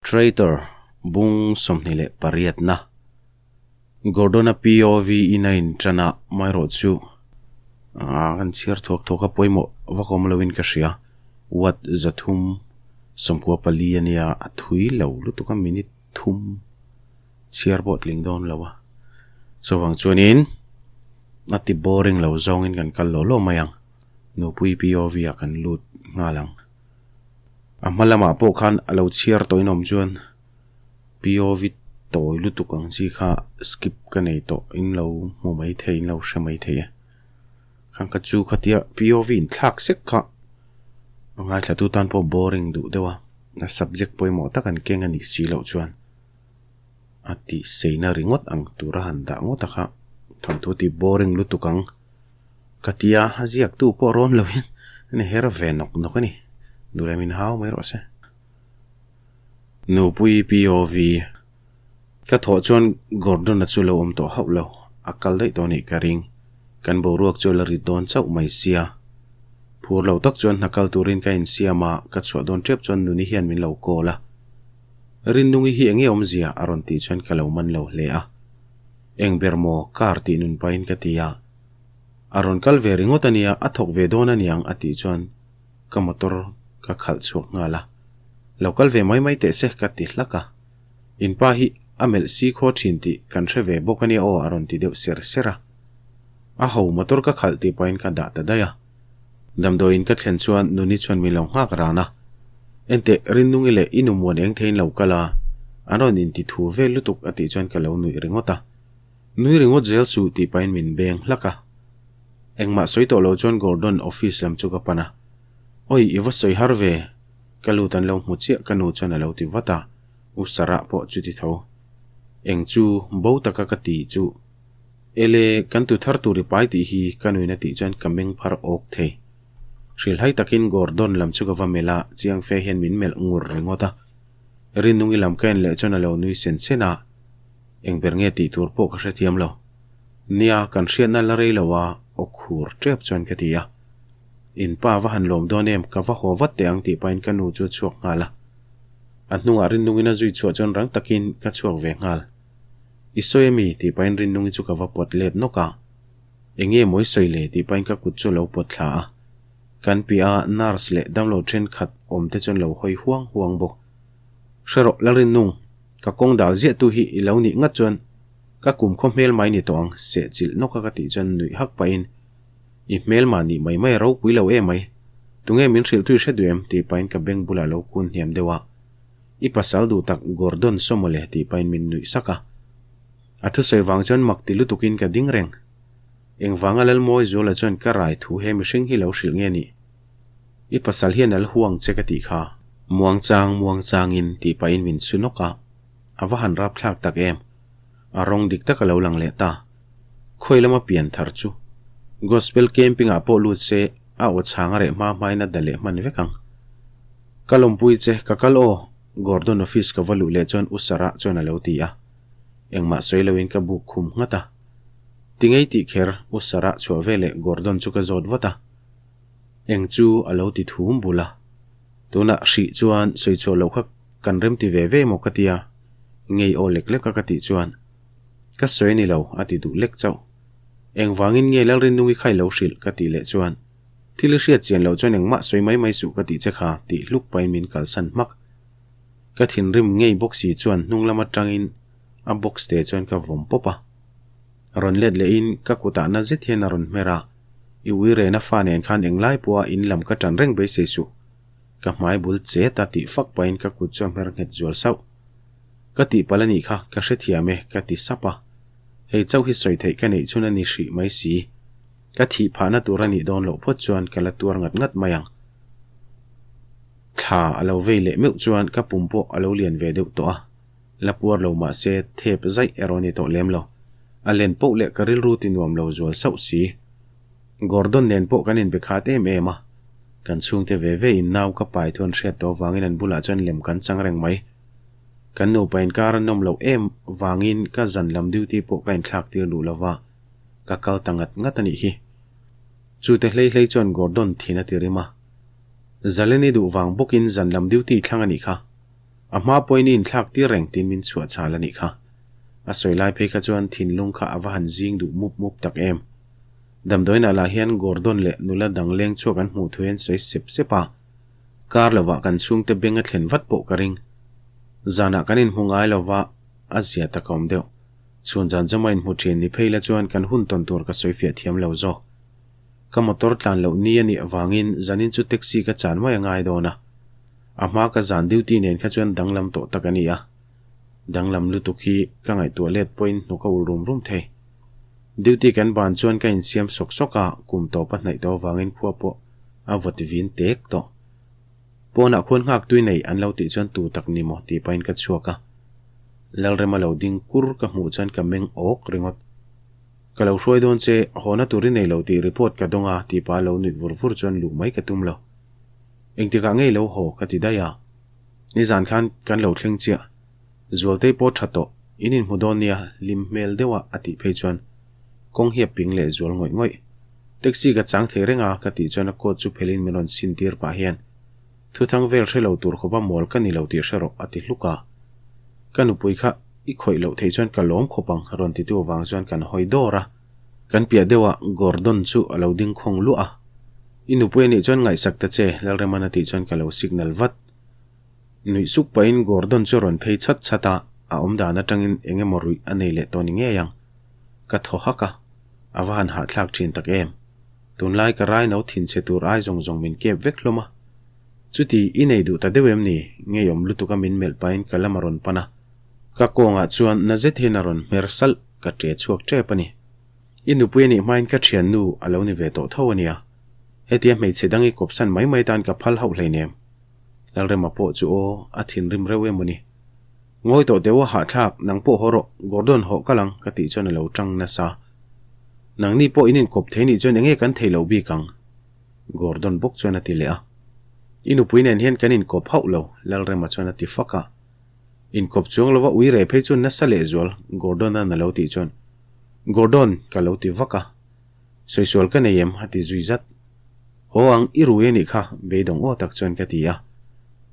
Traitor, bung 28 na. Gordon-a POV in a inṭan a, amaherawh chu kan chhiar thuak thuak a pawimawh vak awm loin ka hria. Watt 394 a nia, a thui lo lutuk a minute thum chhiar pawh tling dawn lo a. Chuvang chuanin a ti boring lo zawngin kan kal law law mai ang. Nupui POV ah kan lut nghal ang. A hma lamah pawh khan a lo chhiar tawhin awm chuan POV tawi lutuk ang chi kha skip ka nei tawh in lo hmu mai thei in lo hre mai thei e. Khan ka chu khatia POV in thlak sek kha a ngaithlatu tan pawh boring duh deuh a, a subject pawimawh tak an keng a nih si loh chuan a tih seina ringawt ang tura han dah ngawt a kha thawnthu ti boring lutuk ang. Ka ti a, a ziaktu pawh rawn loin a ni her ve nawk nawk a ni. Duh leh min hau mai rawh se. Nupui POV Ka thawh chuan Gordon-a chu lo awm tawh hauh lo, a kal daih tawh nih ka ring. Kan boruak chu a la rit dawn chauh mai sia. Phur lo tak chuan hna kal turin ka insiam a, ka chhuah dawn tep chuan Nuni hian min lo call a. Rinnungi hi enge awmzia? a rawn tih chuan ka lo man lo hle a. Eng ber maw? Car tih nun pahin ka ti a. A rawn kal ve ringawt a nia, a thawk ve dawn a niang a tih chuan ka motor ka khalh chhuak nghal a. Lo kal ve mai mai teh se ka ti hlak a. In pa hi a melh si khaw thin tih kan hre ve bawk a nia aw a rawn ti deuh ser ser a. A ho motor ka khalh tih pahin ka dah ta daih a. Damdawiin ka thlen chuan Nuni chuan min lo nghak ran a. Enteh, Rinnungi leh i numuan eng theiin lo kal a, an rawn inti thu vel lutuk a tih chuan ka lo nuih ringawt a. Nui ringawt zel suh tih pahin min beng hlak a. Engmah sawi tawh lo chuan Gordon office lam chu ka pan a. Oi, i va sawi har ve, ka lut an lo hmu chiah ka nu chuan a lo ti vat a, U Sarah pawh chuti tho. Eng chu, bo taka ka ti chu. Ele, kan tu thar tur i pai tih hi ka nuin a tih chuan ka meng phar awk thei. Hrilhai takin Gordon lam chu ka va melh a, chiang fe hian min melh ngur ringawt a. Rinnungi lam ka en leh chuan a lo nui sen sen a, eng ber nge tih tur pawh ka hrethiam lo. Nia, kan hriatna la rei lo a, aw khur tep chuan ka ti a. In pa va han lawm dawn em, ka va haw vat teh ang tih pahin ka nu chu a chhuak nghal a. A hnungah Rinnungin a zui chhuah chuan rang takin ka chhuak ve nghal. I sawi a mi? tih pahin Rinnungi chu ka va pawt let nawk a. Enge maw i sawi le? tih pahin ka kut chu a lo pawt thla a. Kan piah a nurse leh damlo thenkhat awm te chuan lo hawi huang huang bawk. Hre rawh Lalrinnung, ka kawng dal ziah tu hi i lo nih ngat chuan ka kum khaw hmel mai ni tawh ang, seh chilh nawk a ka tih chuan nuih hak pahin I hmel mah nih mai mai a ropui lo em mai. Tunge min hrilh tu i hre duh em? tih pahin ka beng bulah lo kun hniam deuh a. I pasal duh tak Gordon saw mawle tih pahin min nuih sak a. A thusawi vang chuan mak ti lutukin ka ding reng. Engvanga Lalmawizuala chuan ka rai thu he mihring hi lo hrilh nge nih? I pasal hian a la huang che ka tih kha. Muangchang muangchangin tih pahin min su nawk a. A va han rapthlak tak em. A rawng dik tak a lo lang leh ta. Khawi lama pian thar chu. Gospel camping ah pawh lut se a aw chhang a reh hma hmain a da leh hman vek ang. Ka lawmpui che, ka kal aw, Gordon office ka va luh leh chuan U Sarah chuan a lo ti a. Engmah sawi loin ka buk khum nghat a. Tingei tih kher, U Sarah chhuah veleh Gordon chu ka zawt vat a. Eng chu a lo ti thum bul a. Tunah hrih chuan sawi chhuah loh kha kan rem ti ve ve maw ka tia, ngei aw lek lek a ka tih chuan ka sawi a ni lo a ti duh lek chauh. Engvangin nge Lalrinnungi kha i lo hrilh ka tih leh chuan Thil i hriat chian loh chuan engmah sawi mai mai suh ka tih che kha tih hluk pahin min kalsan hmak. Ka thinrim ngei bawk si chuan hnung lam atangin a box te chuan ka vawm pawp a. Rawn let lehin ka kutah na zet hian a rawn hmer a, I ui rena fa nen khan englai pawha in lam ka tan reng beisei suh. Ka hmai bul chet a tih fak pahin ka kut chu a hmer nghet zual sauh. Ka tihpalh a nih kha, ka hrethiam e ka ti sap a. Hei chauh hi sawi theih ka neih chhun a ni hrih mai si. Ka thih phahna tur a nih dawn loh phawt chuan ka la tuar ngat ngat mai ang. Thla a lo vei leh meuh chuan ka pum pawh a lo lian ve deuh tawh a, la puar lo mah se thep zaih erawh a ni tawh lem lo. A len poh leh ka rilru ti nuam lo zual sauh si. Gordon nen pawh kan inbe khat em em a, kan chhungte ve ve in nau ka pai thu an hriat tawh avangin an bulah chuan lem kan chang reng mai. Kan nupa inkar a nawm loh em vangin ka zan lam duty pawh ka inthlak tir duh lova. Ka kal ta ngat ngat a nih hi. Chute hlei hlei chuan Gordon thin a ti rim a. Zaleni duh vang bawkin zan lam duty thlang a nih kha. A hma pawhin i inthlak tir reng tiin min chhuah chhal a nih kha. A sawi lai phei kha chuan thinlung kha a va han zing duh mup mup tak em. Damdawiinah lah hian Gordon leh nula dang leng chhuak an hmuh thu hian sawi sep sep a. Kar lovah kan chhungte beng a thlen vat pawh ka ring. Zanah kan inhmu ngai lova a zia tak a awm deuh. Chhun zan zawma inhmu thin ni phei la chuan kan hun tawn tur ka sawi fiah thiam lo zawk. Ka motor tlan loh ni a nih avangin zanin chu taxi ka chan mai a ngai dawn a. A hma ka zan duty nen kha chuan danglam tawh tak a ni a. Danglam lutuk hi ka ngaihtuah let pawhin hnuk a ulh rum rum thei. Duty kan ban chuan ka insiam sawk sawk a, kum tawp a hnaih tawh avangin khua pawh a vawt vin tek tawh. Pawnah khuan nghak tui nei an lo tih chuan tu tak ni maw tih pahin ka chhuak a. Lalrema lo ding kur ka hmuh chuan ka meng awk ringawt. Ka lo hruai dawn che, hawna tur i nei lo tih report ka dawng a tih pa lo nuih vur vur chuan luh mai ka tum lo. Engtikah ngei lo haw ka ti daih a. Nizan khan kan lo thleng chiah. Zualtei pawh tha tawh, in inhmu dawn nia hlim hmel deuha a tih phei chuan kawng hi a ping leh zual ngawih ngawih. Taxi ka chang thei reng a ka tih chuan a coat chu phelhin min rawn sin tir pah hian Thuthang vel hre lo tur khawpa mawl ka ni lo tih hre rawh a ti hluk a. Ka nupui kha i khawih loh theih chuan ka lawm khawp ang rawn titu avang chuan kan hawi dawr a. Kan piah deuhah Gordon chu a lo ding khawng luah a. I nupui anih chuan ngaihsak ta che Lalreman a tih chuan ka lo signal vat. Nuih suk pahin Gordon chu a rawn phei chhat chhat a, a awm dan atangin eng emaw ruih a nei leh tawh ni ngei ang. Ka thaw hak a, a va han hahthlak thin tak em. Tunlai ka rai no thin chhe tur ai zawng zawng min kep vek hlawm a. Chuti, i nei duh ta deuh em ni? Ngeiawm lutuk a min melh pahin ka lam a rawn pan a. Ka kawngah chuan na zet hian a rawn hmer salh, ka ṭe chhuak ṭep a ni. I nupui a nih hmain ka ṭhiannu a lo ni ve tawh tho a nia. Hetia hmeichhe dang i kawpsan mai mai tan ka phal hauh hleinem. Lalrema pawh chu aw, a thinrim reuh em awni. Ngawi tawh deuh a hahthlak, nang pawh haw rawh, Gordon hawh kal ang, ka tih chuan a lo tang nasa. Nangni pawh in inkawp thei nih chuan enge kan thei lo bik ang? Gordon bawk chuan a ti leh a. I nupui nen hian kan inkawp hauh lo, Lalrema chuan a ti fak a. Inkawp chuang lova ui reh phei chu nasa lehzual, Gordon-a'n a lo tih chuan, Gordon, ka lo ti vak a. Sawisual ka nei em? a ti zui zat. Haw ang, i rui a nih kha, beidawng aw tak chuan ka ti a.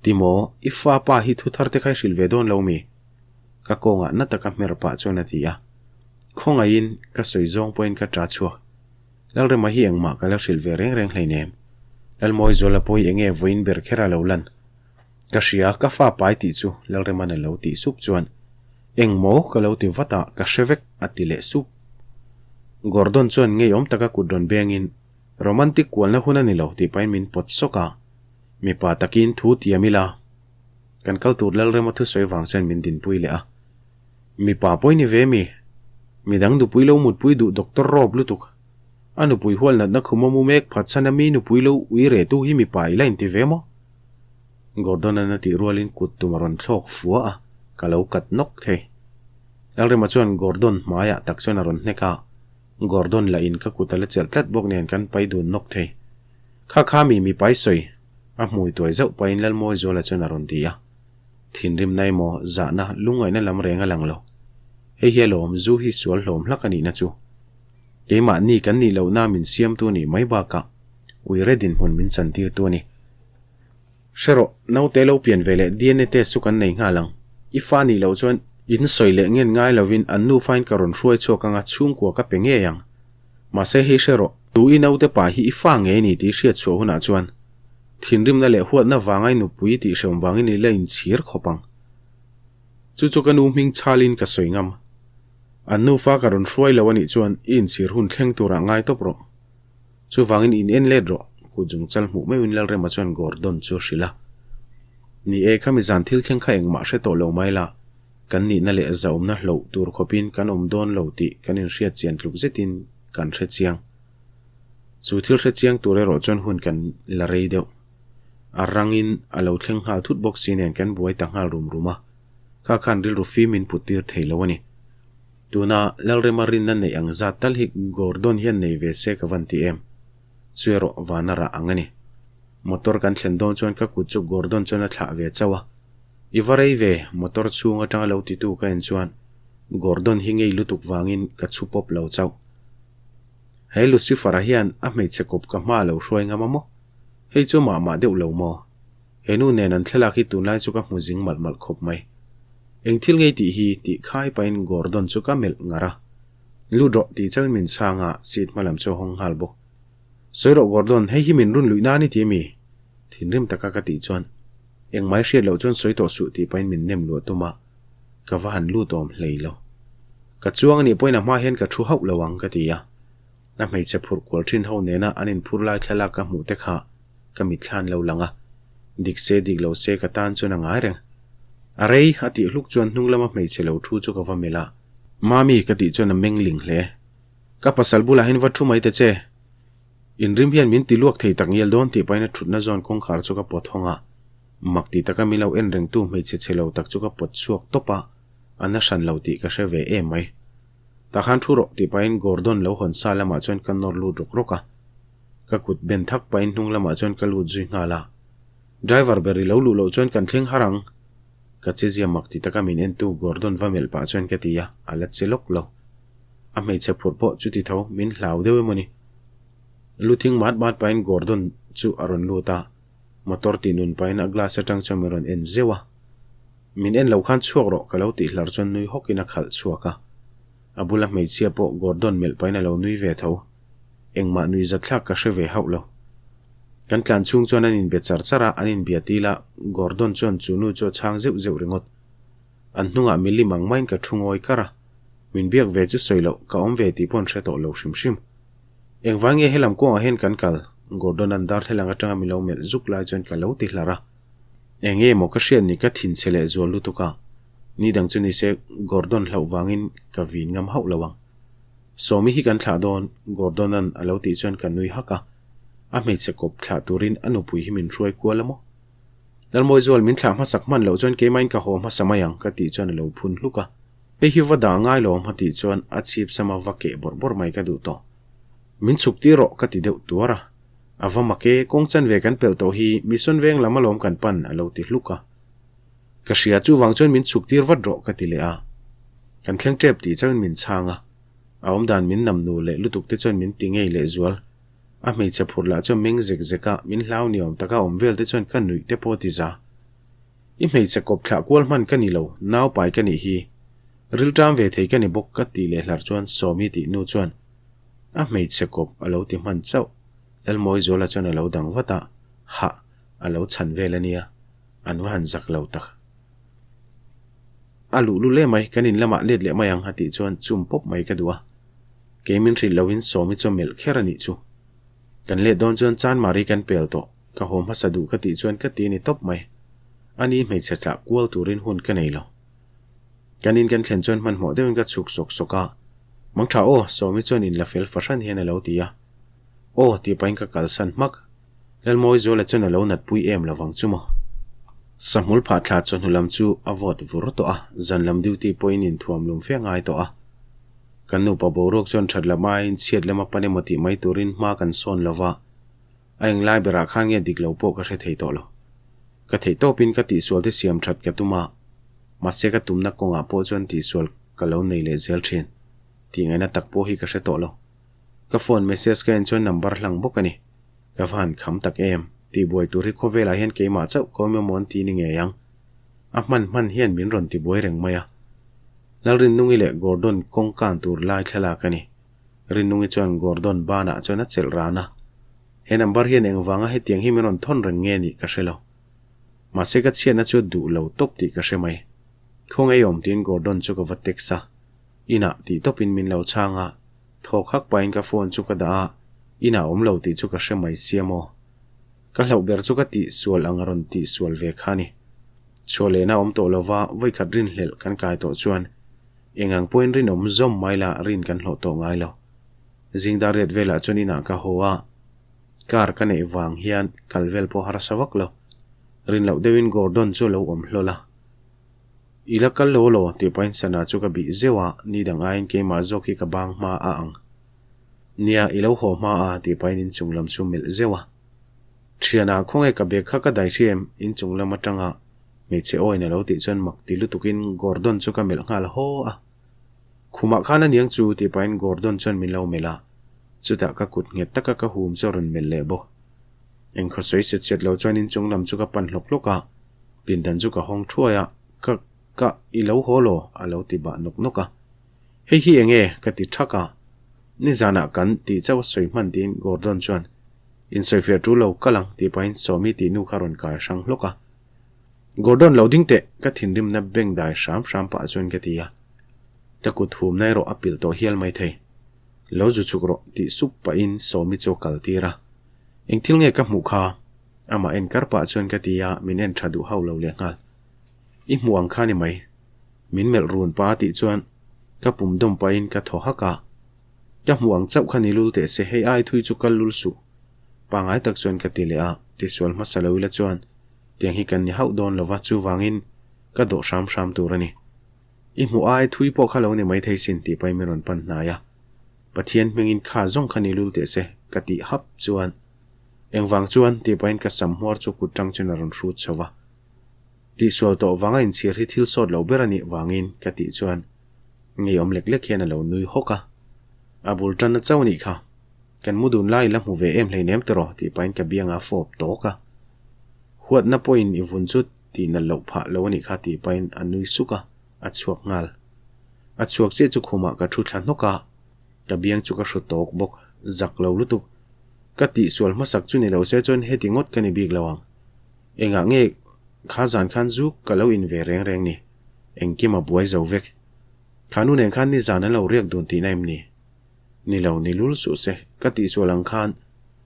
Timaw, i fa pa hi thu thar te kha i hrilh ve dawn lo mi? Ka kawngah na taka hmer pah chuan a ti a. Khawngaihin, ka sawi zawng pawhin ka ṭa chhuak. Lalrema hi engmah ka la hrilh ve reng reng hleinem. Lalmawizuala pawh hi enge vawiin ber kher a lo lan? Ka hria, ka fa pai tih chu Lalrema'n a lo tih sup chuan, Engmaw ka lo ti vat a, ka hre vek a ti leh sup. Gordon chuan ngeiawm taka kut rawn bengin, Romantic kualna hun a ni lo tih pahin min pawt sawk a, mipa takin thu tiam ila. Kan kal tur Lalrema thusawi vang chuan min dinpui leh a. Mipa pawh i ni ve mi? Midang nupui lo mutpui duh Doctor Rob lutuk. A nupui hual natna khum a mu mek phatsan a mi nupui lo ui reh tu hi mipa i la inti ve maw? Gordon-a'n a tih rualin kut tum a rawn thlawk fua a, ka lo kat nawk thei. Lalrema chuan Gordon hmaiah tak chuan a rawn hnek a, Gordon lah in ka kut a la chelh tlat bawk nen kan pai dun nawk thei. Kha kha mi mi pai sawi, a hmui tuai zauh pahin Lalmawizuala chuan a rawn ti a. Thinrimna emaw, zahna, lungngaihna lam reng a lang lo. Hei hi alawm, zu hi sual hlawm hlak a nihna chu. Keimahni kan nih lohna min siamtu nih mai bakah uire dinhmun min chantirtu a ni. Hre rawh, naute lo pian ve leh DNA test chu kan nei nghal ang. I fa nih loh chuan in sawi leh ngen ngai lovin an nufain ka rawn hruai chhuak anga chhungkua ka pe ngei ang. Mahse hei hre rawh, tu i naute pa hi i fa ngei ni tih hriat chhuah hunah chuan thinrimna leh huatna vanga i nupui tih hreawm vangin i la inchhir khawp ang. Chu chu ka nu hming chhalin ka sawi ngam. An nufa ka rawn hruai lo anih chuan i inchhir hun thleng turah ngai tawp rawh. Chuvangin in en let rawh, kut zung chal hmuh meuhin Lalrema chuan Gordon chu a hrilh a. Ni e, khami zan thil thleng kha engmah hre tawh lo mai la, kan nihna leh zaumna hloh tur khawpin kan awm dawn lo tih kan inhriat chian tluk zetin kan hre chiang. Chu thil hre chiang tur erawh chuan hun kan la rei deuh. A rangin a lo thleng nghal thut bawk si nen kan buai ta nghal rum rum a, kha khan rilru fim in put tir thei lo a ni. Tuna Lalrema rinna neih ang zat tal hi Gordon hian nei ve se ka van ti em? Chu erawh vana rah ang a ni. Motor kan thlen dawn chuan ka kut chu Gordon chuan a thlah ve chauh a. I va rei ve, motor chhung atanga lo titu ka en chuan Gordon hi ngei lutuk vangin ka chhu pawp lo chauh. He Lucifer-a hian a hmeichhe kawp ka hma a lo hruai ngam a maw? Hei chu mah mah deuh lo maw? He nu nen an thlalak hi tunlai chu ka hmu zing malh malh khawp mai. Eng thil ngei tih hi tih khai pahin Gordon chu ka melh ngar a. Lut rawh tih chauhin min chhang a, seat hma lam chu a hawng nghal bawk. Sawi rawh Gordon, hei hi min run luih nan i ti ami? Thinrim taka ka tih chuan engmai hriat loh chuan sawi tawh suh tih pahin min nem luah tum a, ka va han lut awm hlei lo. Ka chuang anih pawhin a hma hian ka thu hauh lo ang ka ti a. A hmeichhe phurh kual thin ho nena an inphur lai thlalak ka hmuh te kha ka mitthlan lo lang a, dik se dik lo se ka tan chuan a ngai reng. A rei a tih hluk chuan hnung lama hmeichhe lo thu chu ka va melh a. Mami ka tih chuan a meng ling hle. Ka pasal bulah hian va thu mai ta che. Inrim hian min ti luak thei tak ngial dawn tih pahin a thutna zawn kawngkhar chu ka pawt hawng a. Mak ti taka min lo en rengtu hmeichhe chhe lo tak chu ka pawt chhuak tawp a, a na hran lo tih ka hre ve em mai. Tah khan thu rawh tih pahin Gordon lo hawn sa lamah chuan ka nawr lut rawk rawk a. Ka kut ben thak pahin hnung lamah chuan ka lut zui nghal a. Driver ber i lo luh loh chuan kan thleng har ang. Ka chezia mak ti taka min entu Gordon va melh pah chuan ka ti a, a la che lawk lo. A hmeichhe phurh pawh chuti tho min hlau deuh emawni. Lu thing mat mat pahin Gordon chu a rawn lut a, motor tih nun pahin a glass atang chuan min rawn en zeuh a. Min en lo khan chhuak rawh ka lo tih hlar chuan nui hawkin a khalh chhuak a. A bula hmeichhia pawh Gordon melh pahin a lo nui ve tho. Engmah nui zatthlak ka hre ve hauh lo. Kan tlan chhung chuan an inbe char char a, an inbia til a, Gordon chuan chu nu chu a chhang zeuh zeuh ringawt. An hnungah milim ang maiin ka thu ngawi kar a, min biak ve chu sawi loh, ka awm ve tih pawh an hre tawh lo hrim hrim. Engvang nge helam kawngah hian kan kal? Gordon-a'n darthlalang atanga min lo melh zuk lai chuan ka lo ti hlar a. Eng nge maw ka hriat ni ka thinchhe leh zual lutuk a, ni dang chu nise Gordon hlauh vangin ka vin ngam hauh lo ang. Sawmi hi kan thlah dawn, Gordon-a'n a lo tih chuan ka nui hak a. A hmeichhe kawp thlah turin a nupui hi min hruai kual a maw? Lalmawizual min thlah hmasak hman loh chuan keimahin ka haw hmasa mai ang ka tih chuan a lo phun hluk a. Hei hi va dah ngai lo a tih chuan a chhip sama va keh bawrh bawrh mai ka duh tawh. Min chhuk tir rawh ka ti deuh tuar a. A va mak e, kawng chanve kan pelh tawh hi Mission veng lam alawm kan pan a lo ti hluk a. Ka hria chuvang chuan min chhuk tir vat rawh ka ti leh a. Kan thleng tep tih chauhin min chhang a. A awmdan min nam nu leh lutuk te chuan min ti ngei leh zual. A hmeichhe phurh lah chuan meng zek zek a, min hlau ni awm taka awm vel te chuan ka nuih te pawh a ti za. I hmeichhe kawp thlah kual hman ka ni lo, nau pai ka nih hi. Rilṭam ve thei ka ni bawk ka tih leh hlar chuan Sawmi tih nu chuan a hmeichhe kawp a lo ti hman chauh. Lalmawizuala chuan a lo dang vat a, hah a lo chhan vel a nia, an va han zak lo tak. A luh lu le mai, kan in lamah let leh mai ang a tih chuan chum pawp mai ka duh a. Kei min hrilh loin Sawmi chu a melh kher a nih chu. Kan let dawn chuan Chanmari kan pel tawh, ka haw hmasa duh ka tih chuan ka ti a ni tawp mai. Ani hmeichhe tlah kual turin hun ka nei lo. Kan in kan thlen chuan hmanhmawh deuhin ka chhuk sawk sawk a, Mangtha aw, Sawmi chuan in la fel fahran hian a lo ti a. Aw tih pahin ka kalsan hmak. Lalmawizuala chuan a lo natpui em lovang chu maw? Sahmul phah thla chawhnu lam chu a vawt vur tawh a, zan lam duty pawhin inthuam lum fe ngai tawh a. Kan nupa boruak chuan that lam aiin chhiat lama pan emaw tih mai turin hma kan sawn lo va, a englai berah khan nge dik lo pawh ka hre thei tawh lo. Ka theih tawpin ka tihsual te siam that ka tum a, mahse ka tumna kawngah pawh chuan tihsual ka lo nei leh zel thin tih ngaihna tak pawh hi ka hre tawh lo. Ka phone message ka en chuan number hlang bawk a ni. Ka va han kham tak em? Tihbuai tur hi khawvelah hian keimah chauh ka awm emaw an ti ni ngei ang. A hman hman hian min rawn tibuai reng mai a. Lalrinnungi leh Gordon kawng kan tur lai thlalak a ni. Rinnungi chuan Gordon banah chuan a chelh ran a. He number hian engvanga hetiang hi min rawn thawn reng nge nih ka hre lo. Mahse ka chhiatna chu a duh lo tawp tih ka hre mai. Khawngaih awm tiin Gordon chu ka va text a. Inah tih tawpin min lo chhang a. Thawk hak pahin ka phone chu ka dah a, inah awm lo tih chu ka hre mai sia maw? Ka hlauh ber chu ka tih sual ang a rawn tih sual ve kha a ni. Chhuah lehna awm tawh lova vawikhat rinhlelh kan kai tawh chuan eng ang pawhin rinawm zawm mai la rin kan hlawh tawh ngai lo. Zingdar riat velah chuan inah ka haw a, car ka neih vang hian kal vel pawh harsa vak lo. Rin loh deuhin Gordon chu a lo awm hlawl a. I la kal lo law tih pahin sana chu ka bih zeuh a, ni dang aiin keimah zawk hi ka bang hma a ang. Nia, i lo haw hma a tih pahin inchung lam chu melh zeuh a. Thianah khawnge ka bag kha ka dai hri em? Inchung lam atanga hmeichhe awiin a lo tih chuan mak ti lutukin Gordon chu ka melh nghal haw a. Khumah khan a niang chu tih pahin Gordon chuan min lo melh a, chutah ka kut nghet taka ka hum chu a rawn melh leh bawk. Eng khaw sawi set set lo chuan inchung lam chu ka pan hlawk hlawk a, pindan chu ka hawng thuai a, ka, ka, i lo haw law? a lo ti bah nawk nawk a. Hei hi eng nge? ka ti thak a. Nizanah kan tih chauh a sawi hman tiin Gordon chuan, Insawifiah ṭul lo, kal ang, tih pahin Sawmi tih nu kha rawn kai hrang hlawk a. Gordon lo ding teh! Ka thinrimna beng dai hram hram pah chuan ka ti a. Ka kut humna erawh a pilh tawh hial mai thei. Lo zu chhuk rawh tih sup pahin Sawmi chu a kal tir a. Eng thil nge ka hmuh kha? Amah en kar pah chuan ka ti a, min en tha duh hauh lo leh nghal. I hmuh ang kha ni mai. Min melh run pa tih chuan ka pum dawm pahin ka thaw hak a. Ka hmuh ang chauh kha ni lul teh se, hei ai thui chu kal lul suh. Pangai tak chuan ka ti leh a, tisual hmasa lo ila chuan tiang hi kan ni hauh dawn lova chuvangin ka dawh hram hram tur a ni. I hmuh ai thui pawh kha lo ni mai thei sin tih pahin min rawn pan hnai a. Pathian hmingin kha zawng kha ni lul teh se ka tih hap chuan engvang chuan tih pahin ka sam hmuar chu kut tang chuan a rawn hrut chho va. Tihsual tawh vanga inchhir hi thil sawt lo ber a nih vangin ka tih chuan ngeiawm lek lek hian a lo nui hawk a. A bul tanna chauh a nih kha. Kan mu dun lai la hmu ve em hleinem tiraw tih pahin ka bianga fawp tawk a. Huatna pawhin i vun chu tih nalh loh phah lo a nih kha tih pahin a nui suk a, a chhuak nghal. A chhuak chiah chu khumah ka thu thla hnawk a, ka biang chu ka hru tawk bawk, zak lo lutuk. Ka tihsual hmasak chu ni lo se chuan heti ngawt ka ni bik lo ang. Engah nge kha zan khan zu ka lo in ve reng reng ni? Engkim a buai zo vek. Kha nu nen khan nizan an lo riak dun tihna em ni? Ni lo, ni lul suh se, ka tihsual ang khan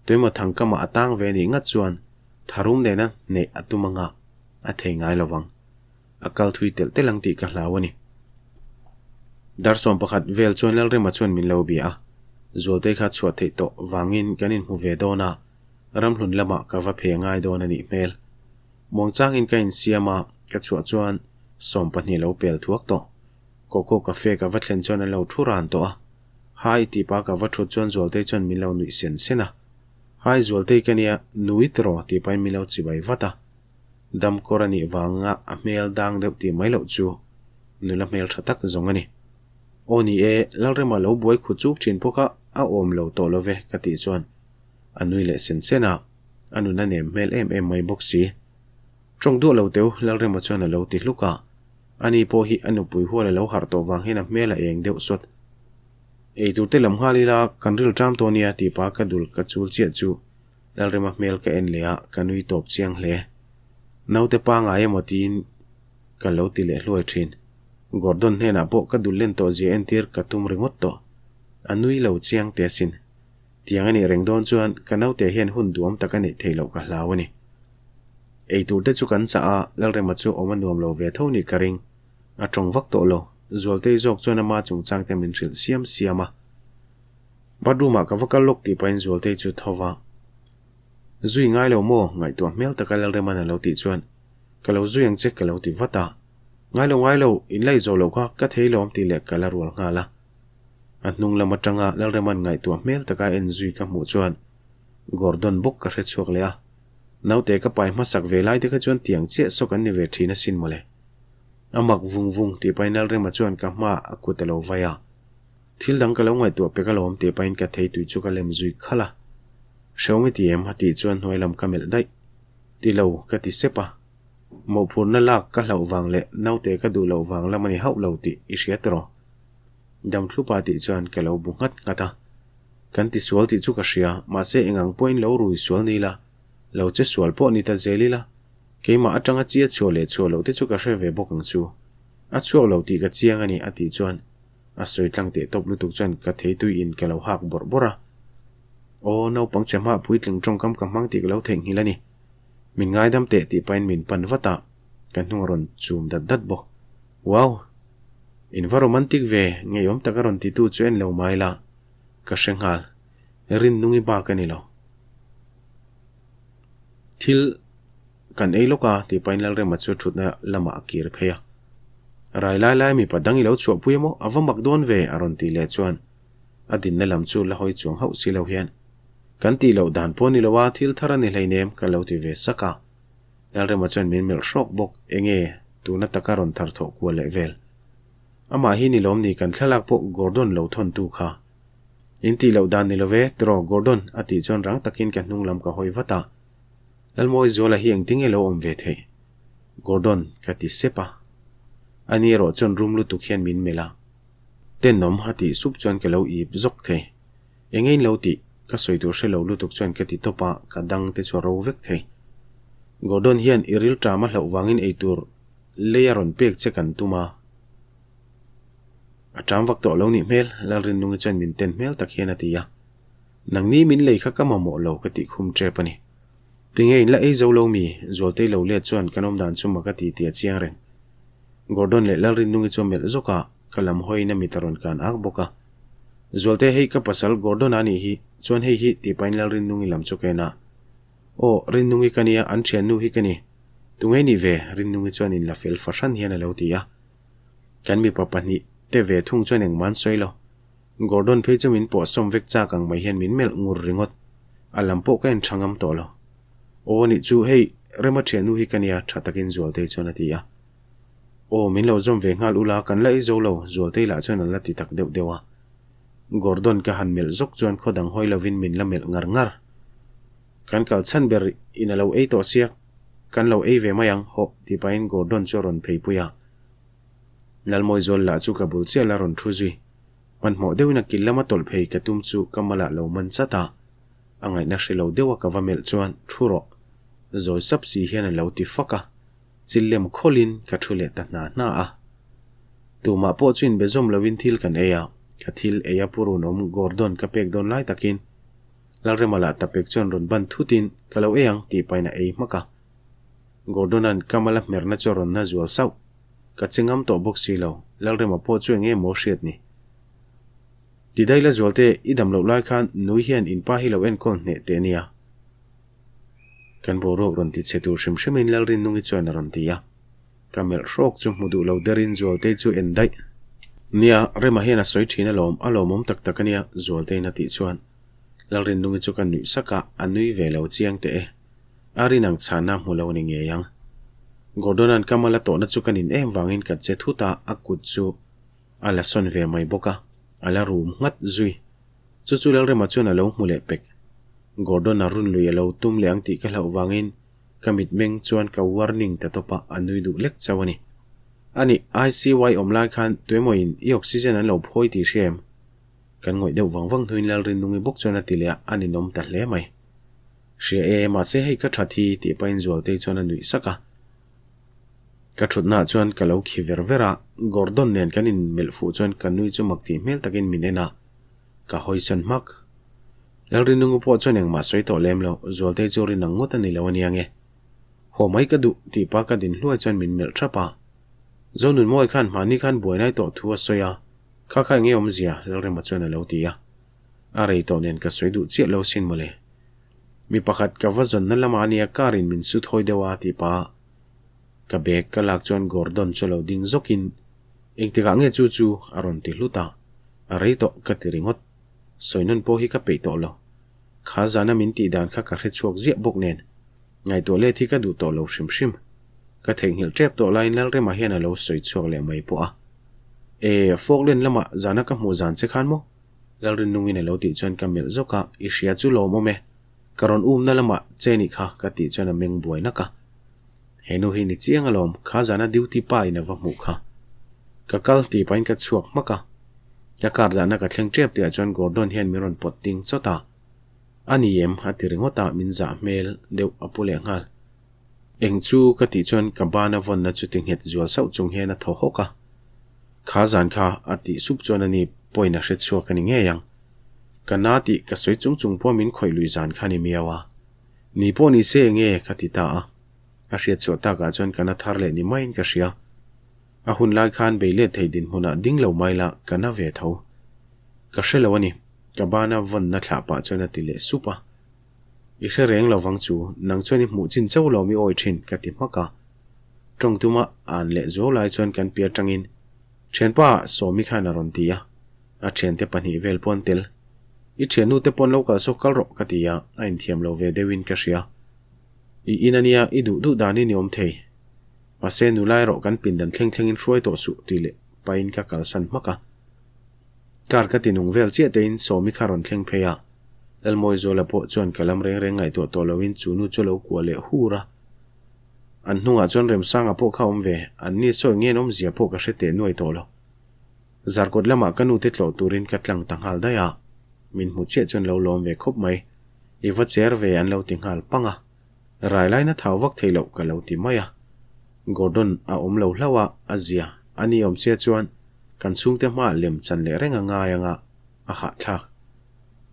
tuemaw thangkamah a tang ve nih ngat chuan tharum nena hneih a tum anga a thei ngai lo vang. A kal thui telh telh ang tih ka hlau a ni. Dar 11 vel chuan Lalrema chuan min lo bia a, Zualtei kha chhuah theih tawh vangin kan inhmu ve dawn a, ramhlun lamah ka va phe ngai dawn a nih hmel. Muangchangin ka insiam a, ka chhuah chuan 12 lo pel thuak tawh. Coco Cafe ka va thlen chuan an lo thu ran tawh a. Hi tih pa ka va thut chuan Zualtei chuan min lo nuih sen sen a. Hi Zualtei ka nia, nui tiraw tih pahin min lo chibai vat a. Dam kawr a nih vanga a hmel dang deuh tih mai loh chu nula hmel tha tak zawng a ni. Aw ni e, Lalrema lo buai khu chuk thin pawh kha a awm lo tawh lo ve ka tih chuan a nui leh sen sen a, a nun a nem hmel em em mai bawk si. Tawng duah lo teu Lalrema chuan a lo ti hluk a. Ani pawh hi a nupui hual a lo harh tawh vang hian a hmel a eng deuh sawt. Ei tur te lam nghal ila kan ril ṭam tawh nia tih pah ka dul ka chul chiah chu Lalrema hmel ka en leh a, ka nui tawp chiang hle. Naute pa ngai emaw tiin ka lo ti leh hluai ṭhin. Gordon hnenah pawh ka dul len tawh zia entir ka tum ringawt tawh. A nui lo chiang teh asin. Tiang a nih reng dawn chuan ka naute hian hun duam tak a neih theih loh ka hlau a ni. Ei tur te chu kan chah a, Lalrema chu awm a nuam lo ve tho nih ka ring. A tawng vak tawh lo. Zualtei zawk chuan ama chungchang te min hrilh siam siam a. Bathroom ah ka va kal lawk tih pahin Zualtei chu tho va. Zui ngai lo maw? Ngaihtuah hmel taka Lalrema'n a lo tih chuan ka lo zui ang che ka lo ti vat a. Ngai lo ngai lo, in la i zawh loh kha ka thei lawm tih leh ka la rual nghal a. A hnung lam atanga Lalrema'n ngaihtuah hmel taka en zui ka hmuh chuan Gordon bawk ka hre chhuak leh a. Naute ka pai hmasak ve lai te kha chuan tiang chiah sawk an ni ve thin asin mawle. A mak vung vung tih pahin Lalrema chuan ka hma a kut a lo vai a. Thil dang ka lo ngaihtuah pek alawm tih pahin ka thei tui chu ka lem zui khalh a. Hrehawm i ti em? a tih chuan hnuai lam ka melh daih. Ti lo, ka ti sep a. Mawhphurhna lak ka hlauh vang leh naute ka duh loh vang lam a ni hauh lo tih i hria tiraw? Damthlupa tih chuan ka lo bu nghat nghat a. Kan ti sual tih chu ka hria, mahse eng ang pawhin lo rui sual ni la, lo che sual pawh ni ta zel ila, keimah atanga chia chhuah leh chhuah loh te chu ka hre ve bawk ang chu. A chhuak lo tih ka chiang a ni a tih chuan a sawi tlang teh tawp lutuk chuan ka theitui in ka lo hak bawrh bawrh a. Aw, naupang che hma puitling tawngkam ka hmang tih ka lo theihnghilh a ni. Min ngaidam teh tih pahin min pan vat a, ka hnung a rawn chum dat dat bawk. Wow! In va romantic ve, ngeiawm tak a rawn titu chu en lo mai la. Ka hre nghal. Rinnungi bak a ni lo. Thil kan ei lawk a, tih pahin Lalrema chu thutna lamah a kir phei a. Rai lai lai mipa dang i lo chhuahpui emaw a va mak dawn ve a rawn tih leh chuan a dinna lam chu la hawi chuang hauh si lo hian kan tih loh dan pawh ni lo a, thil thar a ni hleinem ka lo ti ve sak a. Lalrema chuan min melh hrawk bawk, enge tuna taka rawn thar thawh kual leh vel. Amah hi ni lawm ni kan thlalak pawh Gordon lo thawn tu kha. In tih loh dan ni lo ve, tiraw Gordon? a tih chuan rang takin ka hnung lam ka hawi vat a. Lalmawizuala hi engtin nge lo awm ve theih? Gordon, ka ti sep a. Ani erawh chuan rum lutuk hian min melh a. Tenawm a tih sup chuan ka lo ip zawk thei. Enge in lo tih? Ka sawi tur hre lo lutuk chuan ka ti tawp a, ka dang te chu a ro vek thei. Gordon hian i rilṭam a hlauh vangin eitur lei a rawn pek che kan tum a. A ṭam vak tawh lo nih hmel, Lalrinnungi chuan min ten hmel tak hian a ti a. Nangni min lei kha ka mamawh lo ka tih khum ṭep a ni. Tinge in la ei zo lo mi? Zualtei lo let chuan kan awm dan chu mak a ti tih a chiang reng. Gordon leh Lalrinnungi chu a melh zawk a, ka lam hawiin a mit a rawn kan ak bawk a. Zualte hei ka pasal Gordon a nih hi, chuan hei hi tih pahin Lalrinnungi lam chu ka en a. Aw, Rinnungi ka nia, an thiannu hi ka ni. Tunge nih ve? Rinnungi chuan in la fel fahran hian a lo ti a. Kan mipa pahnih te ve thung chuan engmah an sawi lo. Gordon phei chu min pawh sawm vek chak ang mai hian min melh ngur ringawt. A lam pawh ka en tha ngam tawh lo. Aw nih chu hei Rema thiannu hi ka nia tha takin Zualtei chuan a ti a. Aw min lo zawm ve nghal ula kan la ei zo lo Zualtei lah chuan an la ti tak deuh deuh a. Gordon ka han melh zawk chuan khaw dang hawi lovin min la melh ngar ngar. Kan kal chhan ber in a lo ei tawh sia kan lo ei ve mai ang hawh tih pahin Gordon chu a rawn phei pui a. Lalmawizual lah chu ka bul chiah la rawn thu zui. Hmanhmawh deuhin a kil lama tawlh phei ka tum chu ka malah lo man chat a, a ngaihna hre lo deuha ka va melh chuan thu rawh. Zawi sap si hian a lo ti fak a, chil lem khawlhin ka thu leh ta hna hna a. Tumah pawh chu inbe zawm loin thil kan ei a, ka thil ei a purun awm Gordon ka pek dawn lai takin Lalrema lah tapek chuan rawn ban thutin ka lo ei ang tih pahin a ei hmak a. Gordon-a'n ka mala hmerna chu a rawn na zual sauh. Ka che ngam tawh bawk si lo, Lalrema pawh chu eng nge maw hriat ni? Ti daih la Zualte, i dam loh lai khan nui hian in pa hi lo enkawl hneh teh ania. Kan boruak rawn ti chhe tur hrim hrimin Lalrinnungi chuan a rawn ti a. Ka melh hrawk chu hmu duh lo derin Zualtei chu en daih. Nia, Rema hian a sawi thin alawm, a lawmawm tak tak ania, Zualteiin a tih chuan Lalrinnungi chu ka nuih sak a, a nui ve lo chiang teh e. A rin ang chhana hmu lo a ni ngei ang. Gordon-a'n ka mal a tawhna chu ka nin em vangin ka che thut a, a kut chu a la sawn ve mai bawk a, a la rum nghat zui. Chu chu Lalrema chuan a lo hmu leh pek. Gordon-a run lui a lo tum leh ang tih ka hlauh vangin ka mitmeng chuan ka warning ta tawp a, a nui duh lek chauh a ni. Ani, ICY awm lai khan tuemawiin i oxygen an lo phawi tih hria em? Kan ngawih deuh vang vang hnuin Lalrinnungi bawk chuan a ti leh a, a ninawm ta hle mai. Hria e, mahse hei ka that hi tih pahin Zualtei chuan a nuih sak a. Ka thutnaah chuan ka lo khi ver ver a, Gordon nen kan inmelh fuh chuan ka nui chu mak tih hmel takin min en a, ka hawisawn hmak. Lalrinungu pawh chuan engmah sawi tawh lem lo, Zualtei chu rin ang ngawt a ni lo ania nge. Haw mai ka duh tih pa ka din hluai chuan min melh thap a. Zonunmawi khan hmahni khan buainai tawh thu a sawi a, kha kha enge awmzia? Lalrema chuan a lo ti a. A rei tawh nen ka sawi duh chiah lo sin mawle. Mi pakhat ka va zawnna lamah ania car in min su thawi deuh a tih pah a ka bag ka lak chuan Gordon chu lo ding zawkin engtikah nge chu chu a rawn ti hlut a, a rei tawh ka ti ringawt. Sawi nawn pawh hi ka peih tawh lo. Kha zana min tih dan kha ka hre chhuak ziah bawk nen ngaihtuah let hi ka duh tawh lo hrim hrim. Ka theihnghilh tep tawh laiin Lalrema hian a lo sawi chhuak leh mai pawh a. E, Falkland lamah zana ka hmuh zan che khan maw? Lalrinnungin a lo tih chuan ka melh zawk a, I hria chu lawm awm e, ka rawn umna lamah che nih kha ka tih chuan a meng buai nak a. He nu hi ni chiang alawm, kha zana duty pa in a va hmuh kha. Ka kal tih pahin ka chhuak hmak a. Ka car dahna ka thleng tep tihah chuan Gordon hian min rawn pawt ding chawt a. A ni em? a ti ringawt a, min zah hmel deuh a pu leh nghal. Eng chu ka tih chuan ka bana vawnna chu ti nghet zual sauh chung hian a thaw hawk a. Kha zan kha a tih sup chuan ani pawhin a hre chhuak a ni ngei ang. Ka na tih ka sawi chung chung pawh min khawih lui zan kha a ni miau a. Ni pawh ni se enge ka ti ta a. A hriat chhuah takah chuan ka na thar leh ni maiin ka hria. A hun lai khan bei let thei dinhmunah ding lo mai la ka na ve tho. Ka hre lo a ni. Ka bana vawnna thlah pah chuan a ti leh sup a. I hre reng lo vang chu, nang chuan i hmuh chin chauh lo mi awi thin, ka ti hmak a. Tawng tuma an leh zuau lai chuan kan pi atangin, Thianpa, Sawmi khan a rawn ti a. A thiante pahnih vel pawn tel. I thiannu te pawn lo kal sawk kal rawh, ka ti a, a inthiam lo ve deuhin ka hria. I in ania, i duh duh danin i awm thei. Mahse, nula erawh kan pindan thleng thlengin hruai tawh suh, tih leh pahin ka kalsan hmak a. Car ka ti nung vel chiah tein Sawmi kha rawn thleng phei a. Lalmawizuala pawh chuan ka lam reng reng ngaihtuah tawh loin chu nu chu a lo kuah leh hur a. An hnungah chuan Remsanga pawh kha awm ve, an ni sawi ngen awmzia pawh ka hre teh nuai tawh lo. Zarkawt lamah ka nute tlawh turin ka tlang ta nghal daih a, min hmu chiah chuan lo lawm ve khawp mai. I va cher ve an lo ti nghal pang a, rai laina thau vak thei loh ka lo ti mai a. Gordon a awm lo hlauh a, a zia a ni awm sia chuan kan chhungte hmaah lem chan leh reng a ngai anga a hahthlak.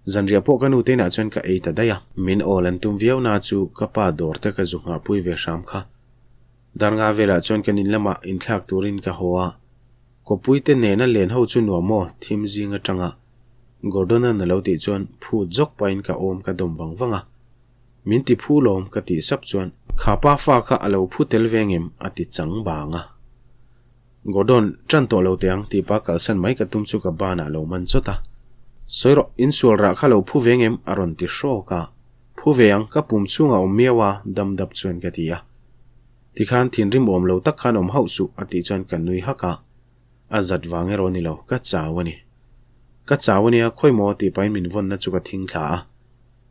Zanriah pawh ka nute inah chuan ka ei ta daih a. Min awl an tum viau na chu ka pa dawr te ka zu nghahpui ve hram kha. Darnga velah chuan kan in lamah inthlak turin ka haw a. Kawpui te nena len ho chu nuam maw thim zing atanga Gordon-a'n a lo tih chuan phut zawk pahin ka awm ka dawm vang vang a. Min ti phu lawm ka tih sap chuan kha pa fa kha a lo phu tel ve ngem a ti chang bang a. Gordon, ṭan tawh lo teh ang tih pa kalsan mai ka tum chu ka banah lo man chawt a. Sawi rawh, insual rah kha lo phu ve ngem a rawn ti hrawk a. Phu ve ang, ka pum chhungah awm miau a dam dap chuan ka ti a. Tikhan thinrim awm lo tak khan awm hauh suh a tih chuan ka nui hak a, a zat vang erawh a ni lo, ka chau a ni. Ka chau a nia, khawi maw tih pahin min vawnna chu ka thing thla a,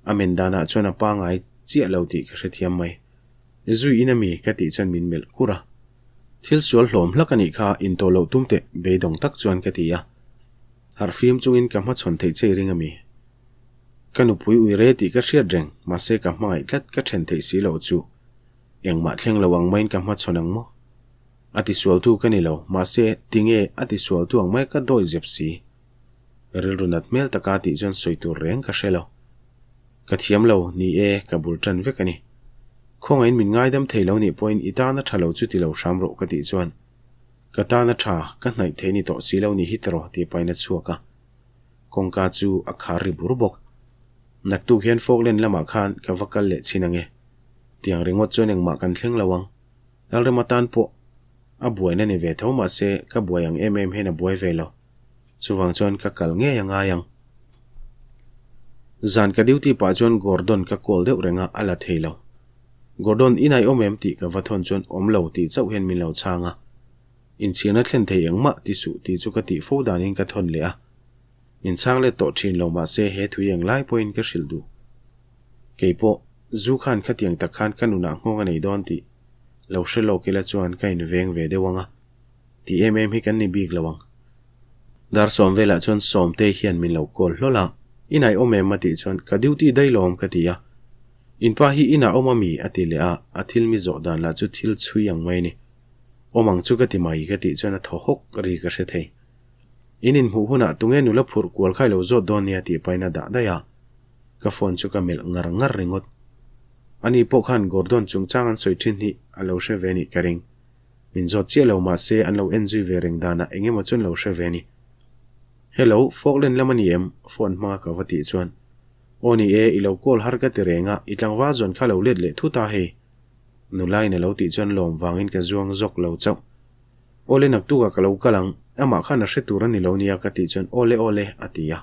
a men danah chuan a pangai chiah lo tih ka hrethiam mai. Zui in ami ka tih chuan min melh kur a. Thil sual hlawm hlak a nih kha intawh loh tum teh beidawng tak chuan ka ti a. Harhfim chungin ka hmachhawn theih che i ring ami? Ka nupui ui re tih ka hriat reng, mahse ka hmangaih tlat ka then theih si loh chu. Engmah thleng lo ang maiin ka hmachhawn ang maw? A tisualtu ka ni lo, mahse, tinge a tisualtu ang mai ka dawi zep si? Rilru nat hmel taka tih chuan sawi tur reng ka hre lo. Ka thiam lo, ni e, ka bul tan vek a ni. Khawngaihin min ngaidam thei lo nih pawhin i tana tha lo chu ti lo hram rawh ka tih chuan, Ka tana tha, ka hnaih thei ni tawh si lo ni hi tiraw tih pahin a chhuak a. Kawngka chu a khar ri bur bawk. Naktuk hian Falkland lamah khan ka va kal leh chhin ang e. Tiang ringawt chuan engmah kan thleng lo ang. Lalrema tan pawh a buaina ni ve tho mahse ka buai ang em em hian a buai ve lo. Chuvang chuan ka kal ngei a ngai ang. Zan ka duty pah chuan Gordon ka call deuh reng a, a la thei lo. Gordon, i nai awm em tih ka va thawn chuan awm lo tih chauh hian min lo chhang a. Inchhirna thlen thei engmah ti suh tih chu ka tih fo danin ka thawn leh a. Min chhang let tawh thin lo mahse he thui eng lai pawhin ka hrilh duh. Kei pawh, zu khan khatiang tak khan ka nunah nghawng a nei dawn tih lo hre lawk ila chuan ka inveng ve deuh ang a, ti em em hi kan ni bik lo ang. Dar sawm velah chuan Sawmtei hian min lo call hlawl a, I nai awm em? a tih chuan ka duty daih lawm ka ti a. In pa hi inah awm a mi? a ti leh a, a thil mi zawh dan lah chu thil chhui ang mai a ni. Awm ang chu ka ti mai ka tih chuan a thaw hawk ri ka hre thei. In inhmuh hunah tunge nula phurh kual kha i lo zawt dawn nia tih pahin a dah daih a. Ka phone chu ka melh ngar ngar ringawt. Ani pawh khan Gordon chungchang an sawi thin hi a lo hre ve nih ka ring. Min zawt chiah lo mahse an lo en zui ve reng danah eng emaw chu an lo hre ve ni. Hello, Falkland lam a ni em? Phone hmanga ka va tih chuan. Aw ni e, i lo call har ka ti reng a, i tlangval zawn kha lo let leh thut a hei. Nulain a lo tih chuan lawm vangin ka zuang zawk lo chauh. Awle naktukah ka lo kal ang, amah khan a hre tur a ni lo nia ka tih chuan awle awle a ti a.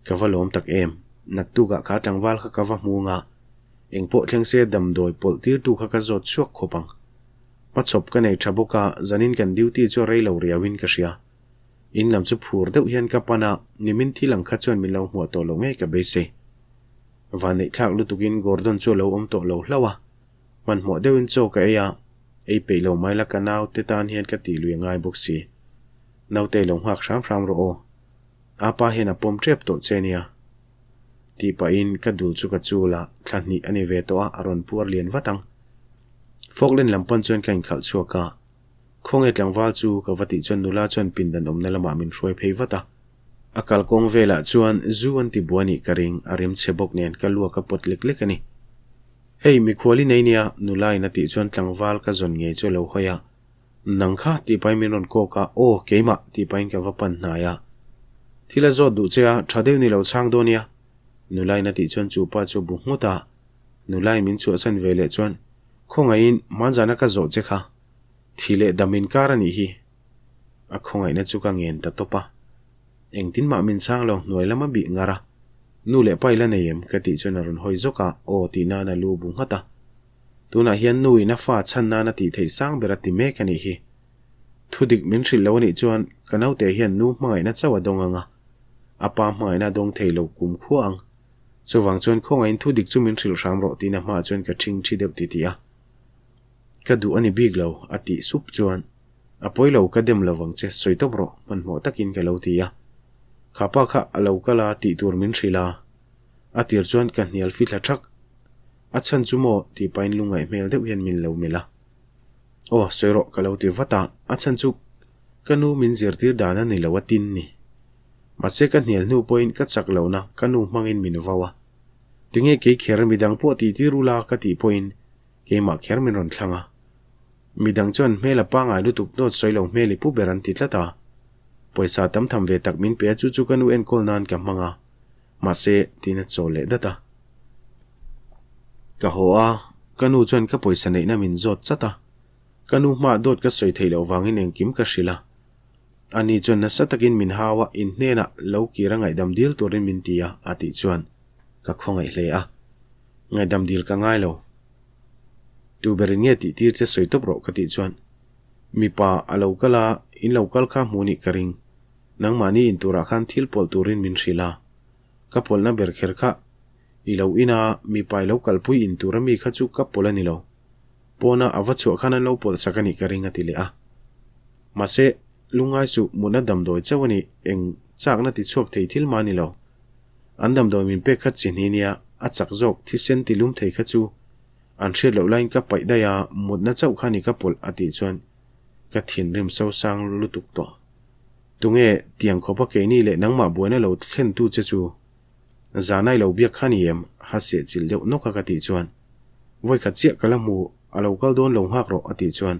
Ka va lawm tak em, naktukah kha tlangval kha ka va hmu nga, engpawh thleng se damdawi pawlh tirtu kha ka zawt chhuak khawp ang. Hmachhawp ka nei tha bawk a, zanin kan duty chu a rei lo riauin ka hria. In lam chu phur deuh hian ka pan a, nimin thil ang kha chuan min lo hmuah tawh lo ngei ka beisei. Vanneih thlak lutukin Gordon chu a lo awm tawh lo hlauh a. Hmanhmawh deuhin chaw ka ei a, ei peih lo mai la ka naute tan hian ka tih lui a ngai bawk si. Naute lo nghak hram hram rawh aw. Apa hian a pawm tep tawh che nia. Tih pahin ka dul chu ka chul a, thla hnih a ni ve tawh a, a rawn puar lian vat ang. Falkland lam pawn chuan ka inkhalh chhuak a, khawnge tlangval chu ka va tih chuan nula chuan pindan awmna lamah min hruai phei vat a. A kalkawng velah chuan zu an ti buai nih ka ring, a rim chhe bawk nen ka luak a pawt lek lek a ni. Hei, mikhual i nei nia, nula in a tih chuan tlangval ka zawn ngei chu a lo hawi a. Nang kha, tih pahin min rawn kawk a, Aw, keimah, tih pahin ka va pan hnai a. Thil a zawt duh che a, tha deuh ni lo chhang dawn nia. Nula in a tih chuan chu pa chu a bu nghut a. Nula in min chhuahsan ve leh chuan, Khawngaihin, hmanzana ka zawh che kha. Thi leh dam inkar a nih hi. A khawngaihna chu ka ngen ta tawp a. Engtin mah min chhang lo hnuai lama bih ngar a, Nu leh pa i la nei em? ka tih chuan a rawn hawi zawk a, Aw tih nan a lu bu nghat a. Tunah hian nu in a fa chhan nan a tih theih sang ber a ti mek a nih hi. Thudik min hrilh lo a nih chuan ka naute hian nu hmangaihna chauh a dawng ang a, a pa hmangaihna a dawng thei lo kum khua ang. Chuvang chuan khawngaih thu dik chu min hrilh hram rawh tiin a hmaah chuan ka ṭhing ṭhi deuh titih a. Ka duh a ni bik lo, a tih sup chuan, A pawi lo, ka dem lovang che, sawi tawp rawh, hmanhmawh takin ka lo ti a. Kha pa kha a lo kal a tih tur min hrilh a. A tir chuan ka hnial fi thla ṭhak. A chhan chu maw? tih pahin lungngaih hmel deuh hian min lo melh a. Aw, sawi rawh, ka lo ti vat a, a chhan chu ka nu min zirtir dan a ni lo a tin ni. Mahse ka hnial hnu pawhin ka chak lohna ka nu hmangin min vau a. Tinge kei kher midang pawh tih tir ula ka tih pawhin keimah kher min rawn thlang a. Midang chuan hmel a pangai lutuk dawt sawi lo hmel i pu ber an ti tlat a. Pawisa tam tham ve tak min pe a chu chu ka nu enkawl nan ka hmang a. Mahse tiin a chawl leh dat a. Ka haw a, ka nu chuan ka pawisa neihna min zawt chat a. Ka nu hmaah dawt ka sawi theih loh vangin engkim ka hrilh a. Ani chuan nasa takin min hau a, in hnenah lo kir a ngaihdam dil turin min ti a, a tih chuan ka khawngaih hle a. Ngaihdam dil ka ngai lo. Tu berin nge tih tir che sawi tawp rawh ka tih chuan mipa a lo kal a, in lo kal kha hmu nih ka ring. Nangmahni in turah khan thil pawlh turin min hrilh a. Ka pawlhna ber kher kha i lo in a, mipa i lo kalpui in tur ami kha chu ka pawlh a ni lo. Pawna a va chhuah khan an lo pawlh sak a nih ka ring a ti leh a. Mahse, lungngai suh mutna damdawi chauh a ni, eng chakna ti chhuak thei thil mah a ni lo. An damdawi min pek kha chi hni nia, a chak zawk thisen ti lum thei kha chu an hriat loh laiin ka paih daih a, mutna chauh kha ni ka pawlh a tih chuan ka thinrim sosang lutuk tawh. Tunge tiang khawpa keini leh nangmah buaina lo thlentu che chu? Zanai lo biak kha ni em? Ha seh chilh deuh nawk a ka tih chuan vawi khat chiah ka la hmu, a lo kal dawn lo nghak rawh a tih chuan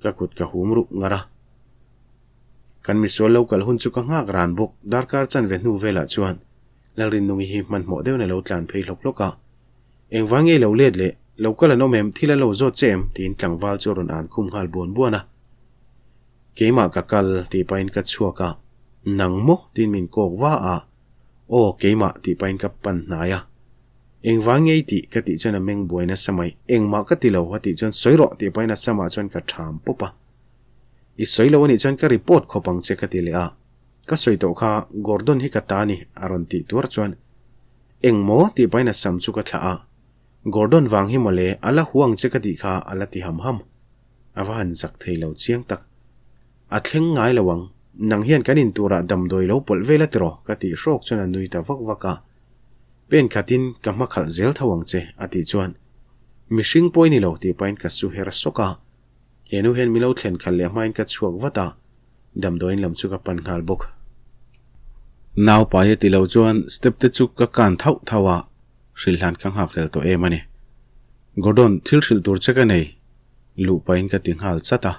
ka kut ka hum ruh ngar a. Kan misual lo kal hun chu ka nghak ran bawk, darkar chanve hnu velah chuan Lalrinnungi hi hmanhmawh deuhin a lo tlan phei hlawk hlawk a. Engvang nge i lo let leh? Lo kal an awm em? Thil an lo zawt che em? tiin tlangval chu a rawn an khum nghal buan buan a. Keimah ka kal tih pahin ka chhuak a, Nang maw? tiin min kawk va a. Aw, keimah tih pahin ka pan hnai a. Engvang nge i tih? ka tih chuan a meng buai nasa mai. Engmah ka ti lo a tih chuan sawi rawh tih pahin a samah chuan ka ṭham pawp a. I sawi lo a nih chuan ka report khawp ang che ka ti leh a. Ka sawi tawh kha Gordon hi ka ta a ni a rawn tih tuar chuan Engmaw? tih pahin a sam chu ka thlah a. Gordon vang hi mawle a la huang che ka tih kha a la ti ham ham. A va han zak thei lo chiang tak. A thleng ngai lo ang. Nang hian kan in turah damdawi lo pawlh vel a tiraw? ka tih hrawk chuan a nui ta vak vak a. Pen khatin ka hma khalh zel tho ang che a tih chuan mihring pawh i ni lo tih pahin ka su her sawk a. He nu hian min lo thlen khalh leh hmain ka chhuak vat a, damdawiin lam chu ka pan nghal bawk. Naupai a ti lo chuan step te chu ka kan thauh thauh a, hrilhlan ka nghak hlel tawh em a ni. Gordon, thil hrilh tur che ka nei, luh pahin ka ti nghal chat a.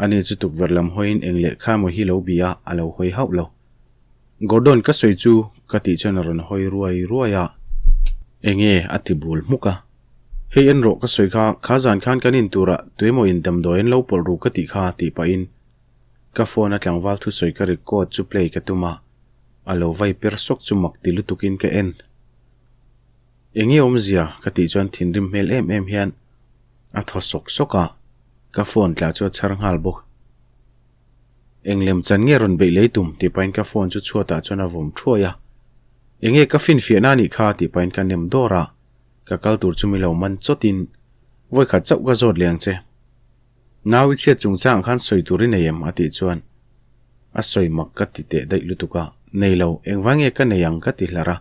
Ani chu tukverh lam hawiin eng lehkha emaw hi lo bih a, a lo hawi hauh lo. Gordon ka sawi chu ka tih chuan a rawn hawi ruai ruai a. Enge a ti bul hmuk a. Hei en rawh ka sawi kha, kha zan khan kan in turah tuemaw in damdawi an lo pawlh ru ka tih kha tih pahin ka phone a tlangval thusawi ka record chu play ka tum a, a lo vai per sawk chu mak ti lutukin ka en. Enge awmzia ka tih chuan thinrim hmel em em hian a thaw sawk sawk a, ka phone tla chu a chhar nghal bawk. Eng lem chan nge rawn beih lei tum tih pahin ka phone chu chhuatah chuan a vawm thuai a. Enge ka finfiahna a nih kha tih pahin ka nem dawr a, ka kal tur chu mi lo man chawtin vawi khat chauh ka zawt leh ang che. Nau i chhiat chungchangah khan sawi tur i nei em? a tih chuan a sawi mak ka ti teh daih lutuk a, nei lo, engvang nge ka nei ang ka ti hlar a,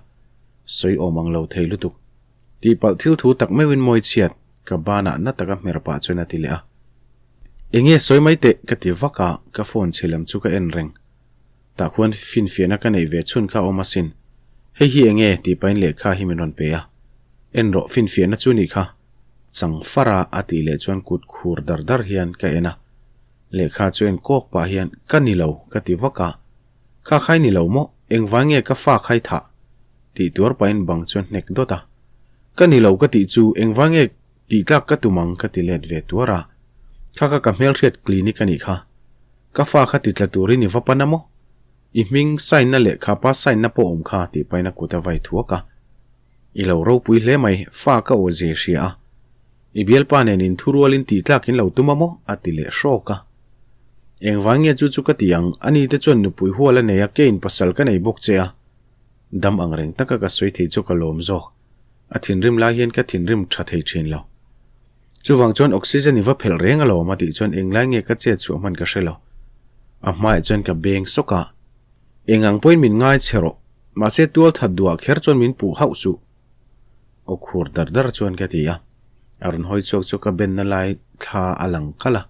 sawi awm ang lo thei lutuk. Tihpalh thil thu tak meuhin mawi chhiat ka banah na taka hmer pah chuan a ti leh a. Enge sawi mai teh ka ti vak a, ka phone chhe lam chu ka en reng. Tah khuan finfiahna ka neih ve chhun kha awm asin. Hei hi enge tih pahin lehkha hi min rawn pe a. En rawh finfiahna chu nih kha. Chang far a a tih leh chuan kut khur dar dar hian ka en a. Lehkha chu en kawk pah hian ka ni lo ka ti vak a. Kha khai ni lo maw? Engvang nge ka fa khai thah? Tih tuar pahin bang chuan hnek dawt a. Ka ni lo ka tih chu engvang nge tih tlak ka tum ang ka ti let ve tuar a. Kha kha ka hmelhriat clinic a nih kha. Ka fa kha ti tla turin i va pan a maw? I hming sign na leh kha pa sign na pawh awm kha tih pahin a kut a vai thuak a. I lo ropui hle mai, fa ka aw ze hria a. I bialpa nen in thurualin tih tlak in lo tum a maw? a ti leh hrawk a. Engvang nge chu chu ka ti ang, ani te chuan nupui hual a nei a, keiin pasal ka nei bawk che a. Dam ang reng taka ka sawi thei chu ka lawm zawk. A thinrim lai hian ka thinrim tha thei thin lo. Chuvang chuan oxygen i va phelh reng alawm a tih chuan englai nge ka chet chhuah hman ka hre lo. A hmaiah chuan ka beng sawk a. Eng ang pawhin min ngai che rawh. Mahse tual that duah kher chuan min puh hauh suh. Aw khur dar dar chuan ka ti a. A rawn hawi chhuak chu ka benna lai thla a lang kalh a.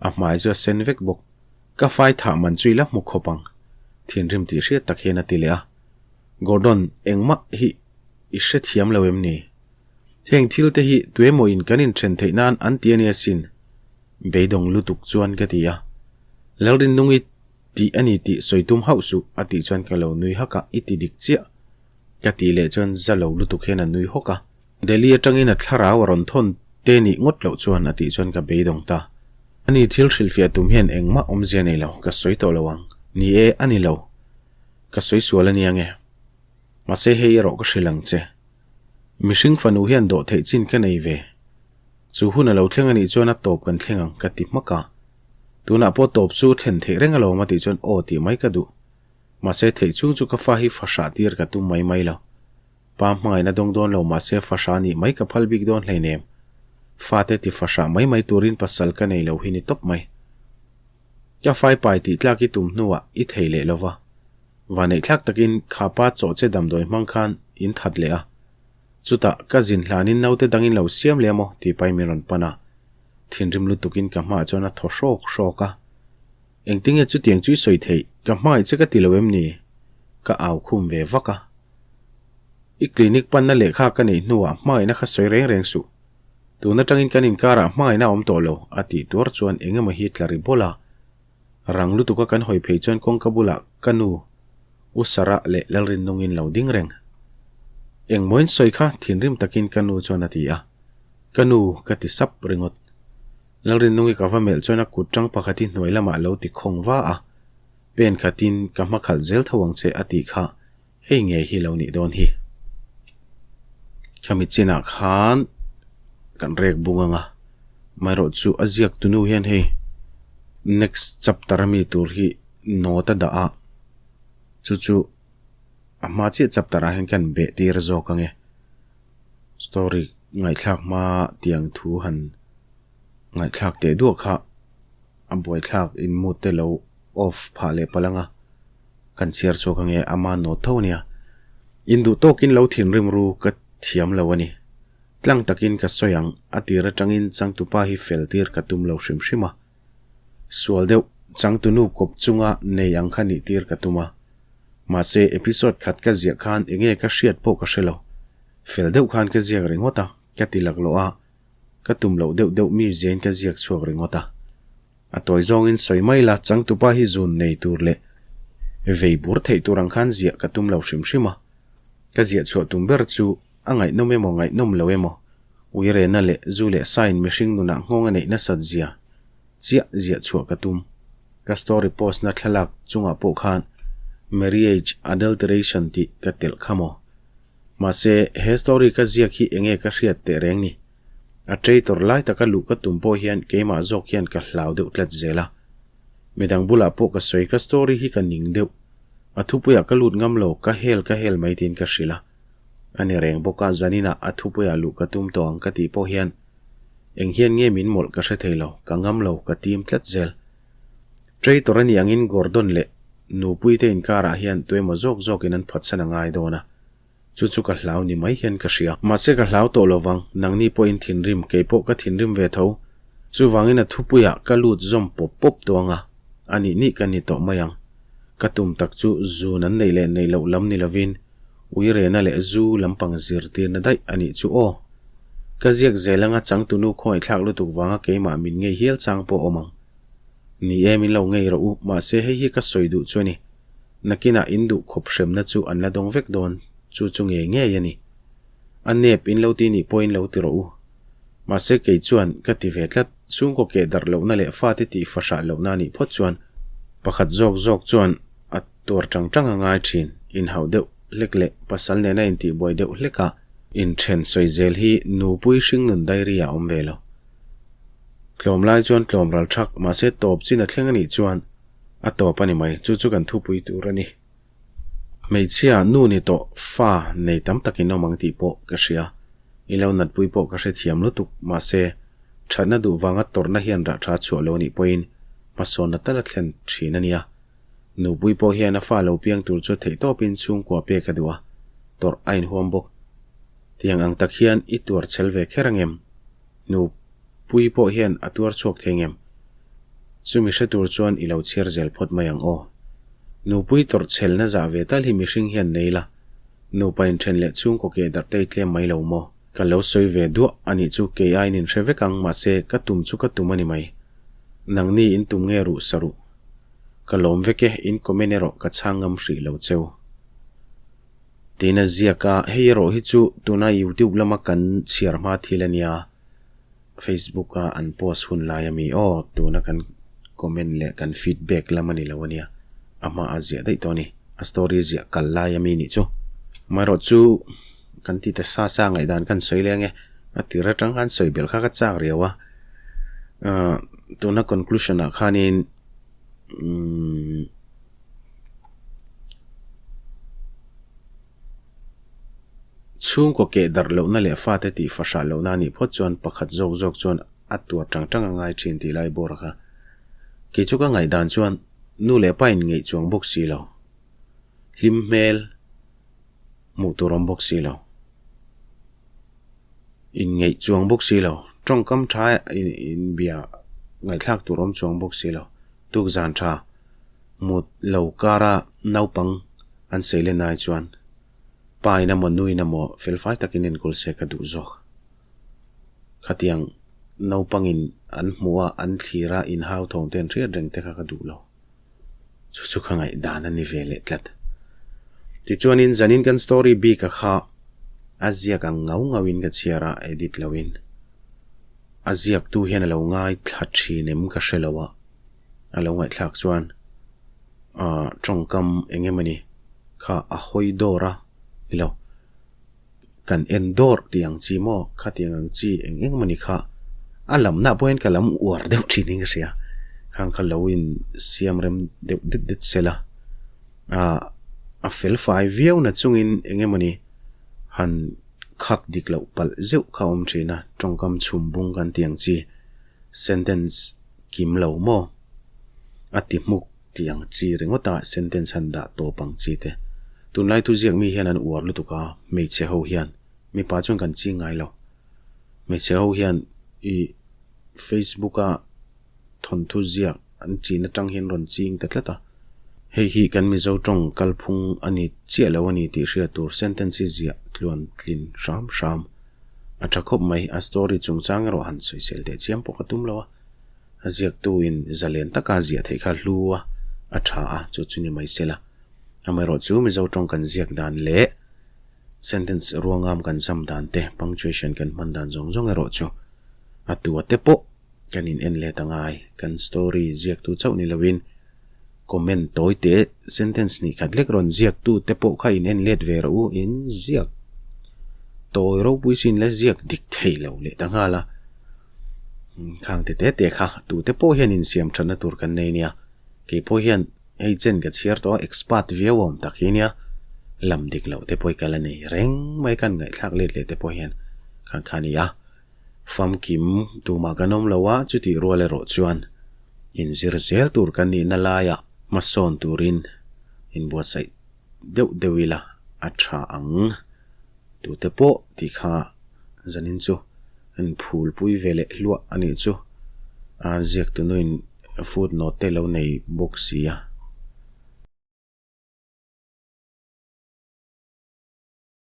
A hmai chu a sen vek bawk. Ka fai thah man chu i la hmu khawp ang. Thinrim tih hriat tak hian a ti leh a. Gordon, engmah hi i hrethiam lo em ni? Heng thil te hi tuemaw in kan inthen theih nan an ti a nia sin. Beidawng lutuk chuan ka ti a. Lalrinnungi tih a ni tih sawi tum hauh suh a tih chuan ka lo nui hak a, i ti dik chiah. Ka tih leh chuan za lo lutuk hian a nui hawk a. Delhi atangin a thlarau a rawn thawn te nih ngawt loh chuan a tih chuan ka beidawng ta. Ani thil hrilhfiah tum hian engmah awmzia nei lo, ka sawi tawh lo ang. Ni e, a ni lo. Ka sawi sual a nia nge. Mahse hei erawh ka hrilh ang che. Mihring fanu hian dawh theih chin ka nei ve. Chu hun a lo thleng a nih chuan a tawp kan thleng ang ka ti hmak a. Tunah pawh tawp chu thlen theih reng alawm a tih chuan aw tih mai ka duh. Mahse theih chhung chu ka fa hi fa hrah tir ka tum mai mai lo. Pa hmangaihna dawng dawn lo mahse fa hrah nih mai ka phal bik dawn hleinem. Fate ti fa hrah mai mai turin pasal ka nei lo hi ni tawp mai. Ka fai pai tih tlak i tum hnuah i thei leh lo va. Vaneih thlak takin kha pa chaw che damdawi hmang khan in that leh a. Chutah ka zin hlanin naute dangin lo siam leh amaw tih pahin min rawn pan a. Thinrim lutukin ka hmaah chuan a thaw hrawk hrawk a. Engtinge chutiang chu i sawi theih? Ka hmangaih che ka ti lo em ni? Ka au khum ve vak a. I clinic panna lehkha ka neih hnuah hmangaihna kha sawi reng reng suh. Tun atangin kan inkarah hmangaihna a awm tawh lo, a tih tuar chuan eng emaw hi tla ri bawlh a. Rang lutuka kan hawi phei chuan kawngka bulah ka nu, U Sarah leh Lalrinnungin lo ding reng. Engmawin sawi kha thinrim takin ka nu chuan a ti a. Ka nu, ka ti sap ringawt. Lalrinnungi ka va melh chuan a kut tang pakhat hi hnuai lamah a lo ti khawng va a, pen khatin ka hma khalh zel tho ang che a tih kha hei ngei hi lo nih dawn hi. Khami chinah khan kan rek bung ang a, amaherawh chu a ziak tunu hian hei next chapter ami tur hi note a dah a, chu chu a hma chiah chapter ah hian kan beh tir zawk ang e. Story ngaihthlak hma tiang thu han ngaihthlak teh duah kha a buaithlak in mood te lo off phah leh palh anga kan chhiar chhuak ange ama nawt tho ania. In duh tawkin lo thinrim ru ka thiam lo ani. Tlang takin ka sawi ang a tir atangin changtupa hi fel tir ka tum lo hrim hrim a. Sual deuh changtunu kawp chunga nei ang kha nih tir ka tum a. Mahse episode khat ka ziah khan enge ka hriat pawh ka hre lo. Fel deuh khan ka ziak ringawt a, ka ti laklawh a, ka tum loh deuh deuh mi ziain ka ziak chhuak ringawt a. A tawi zawngin sawi mai la, changtupa hi zun nei tur leh vei bur theih tur ang khan ziah ka tum lo hrim hrim a. Ka ziah chhuah tum ber chu a ngaihnawm emaw ngaihnawm lo emaw, uirena leh zu leh sain mihring nunah nghawng a neih nasat zia chiah ziah chhuah ka tum. Ka story post na thlalak chungah pawh khan marriage adulteration tih ka telh kha maw? Mahse, he story ka ziak hi enge ka hriat teh reng ni? A traitor lai taka luh ka tum pawh hian keimah zawk hian ka hlau deuh tlat zel a. Midang bulah pawh ka sawi ka story hi ka ning deuh. A thupuiah ka lut ngam lo, ka hel ka hel mai tiin ka hrilh a. A ni reng bawk a, zaninah a thupuiah luh ka tum tawh ang ka tih pawh hian eng hian nge min mawlh ka hre thei lo, ka ngam lo, ka tim tlat zel. Traitor a nih angin Gordon leh Nupuite inkarah hian tuemaw zawk zawkin an phatsan a ngai dawn a, chu chu ka hlau ni mai hian ka hria. Mahse ka hlau tawh lovang, nangni pawhin thinrim, kei pawh ka thinrim ve tho. Chuvangin a thupuiah ka lut zawm pawp pawp tawh ang a, a nih nih ka ni tawh mai ang. Ka tum tak chu zun an neih leh neih loh lam ni lovin uirena leh zu lampang zirtirna daih a nih chu aw. Ka ziak zel anga changtunu khawngaihthlak lutuk vanga keimah min ngei hial chang pawh awm ang. Ni e, min lo ngei rawh u, mahse hei hi ka sawi duh chu a ni. Nakinah in duh khawp hremna chu an la dawng vek dawn, chu chu ngei ngei a ni. A nep in lo ti nih pawhin lo ti rawh u. Mahse kei chuan ka ti ve tlat, chhungkaw keh darh lohna leh fate tih fahrah lohna a nih phawt chuan pakhat zawk zawk chuan a tuar tang tang a ngai thin, inhauh deuh hlek leh pasal nena intihbuai deuh hlekah inthen sawi zel hi nupui hringnun diary ah a awm ve lo. Tlawm lai chuan tlawm ral thak, mahse tawp chin a thleng a nih chuan a tawp a ni mai, chu chu kan thupui tur a ni. Hmeichhia nu ni tawh fa nei tam takin awm ang tih pawh ka hria. I lo natpui pawh ka hrethiam lutuk, mahse, thatna duh vanga tawrhna hian rah tha chhuah lo anih pawhin hmasawnna tal a thlen thin a nia. Nupui pawh hian a fa lo piang tur chu theihtawpin chhungkua pek a duh a, tawrh a inhuam bawk. Tiang ang tak hian i tuar chhel ve kher angem? Nupui pawh hian a tuar chhuak thei ngem? Chumi hre tur chuan i lo chhiar zel phawt mai ang aw. Nupui tawrh chhelna zah ve tal hi mihring hian nei la, nupa inthen leh chhungkaw keh darh te i tlem mai lo maw? Ka lo sawi ve duah a nih chu kei aiin in hre vek ang mahse ka tum chu ka tum a ni mai. Nangni in tum nge ruh sa ruh. Ka lawm vek e, in comment erawh ka chhang ngam hrih lo cheu. Tiin a ziak a, hei erawh hi chu tuna youtube lama kan chhiar hma thil a nia, Facebook a an post hun lai a mi aw, tuna kan comment leh kan feedback lam a ni lo a nia, a hma a ziah daih tawh a ni, a story ziah kal lai a mi nih chu. Amaherawh chu kan ti ta sa sa ngaihdan khan sawi leng e, a tir atang khan sawi belh kha ka chak riau a, tuna conclusion ah khanin umm. Chhungkaw keh darh lohna leh fate tih fahrah lohna a nih phawt chuan pakhat zawk zawk chuan a tuar tang tang a ngai thin tih lai bawr kha. Kei chu ka ngaihdan chuan nu leh pa in ngeih chuang bawk si lo. Hlim hmel hmuh tur awm bawk si lo. In ngeih chuang bawk si lo. Tawngkam tha inbia ngaihthlak tur awm chuang bawk si lo. Tukzan tha. Mut lo kara naupang an sei len ai chuan pa in emaw nu in emaw felfai takin enkawl se ka duh zawk. Khatiang naupangin an hmuh a, an thlir a, inhau thawng te an hriat reng te kha ka duh lo. Chu chu ka ngaihdan a ni ve leh tlat. Tichuanin zanin kan story bik a kha a ziak ang ngau ngauin ka chhiar a, edit loin. A ziaktu hian a lo ngaithla thin em ka hre lo a. a lo ngaihthlak chuan ah tawngkam eng emawni kha a hawi dawr a ni lo kan en dawr tih ang chi maw khatiang ang chi eng eng emawni kha a lamna pawh hian ka lam uar deuh thin in ka hria khang kha lo in siam rem deuh det det sela ah a fel fai viau na chungin eng emawni han khak dik loh palh zeuh kha a awm thin a tawngkam chhum bung kan tih ang chi sentence. Kim lo maw? A ti hmuk tih ang chi ringawt a sentence han dah tawp ang chi te. Tunlai thu ziak mi hian an uar lutuk a, hmeichhe ho hian. Mipa chuan kan ching ngai lo. Hmeichhe ho hian i Facebook a thawnthu ziak an chin atang hian rawn ching ta tlat a. Hei hi kan Mizo tawng kalphung a ni chiah lo a ni tih hriat tur sentence hi ziah tluan tlin hram hram a tha khawp mai. A story chungchang erawh han sawisel teh chiam pawh ka tum lo a. A ziaktuin zalen taka ziah theih kha hlu a, a tha a, chu chu ni mai sela. Amaherawh chu Mizo tawng kan ziak dan leh sentence ruangam kan zam dan te, punctuation kan hman dan zawng zawng erawh chu a tua te pawh kan in en let a ngai. Kan story ziaktu chauh ni loin comment tawi te sentence hnih khat lek rawn ziaktu te pawh kha in en let ve rawh u, in ziak tawi ropui sin la ziak dik thei lo leh ta nghal a. Khang te te te kha tute pawh hian insiam thatna tur kan nei nia. Kei pawh hian hei chen ka chhiar tawh a expert viau awm tak hi nia. Lam dik loh te pawh hi ka la nei reng mai kan ngaihthlak let leh te pawh hian khang kha a ni a. Famkim tumah kan awm lo a chutih rual erawh chuan inzir zel tur kan nihna laiah hmasawn turin inbuatsaih deuh deuh ila a tha ang. Tute pawh tih kha zanin chu an phul pui ve leh hluah a nih chu. A ziak tunuin footnote te lo nei bawk si a.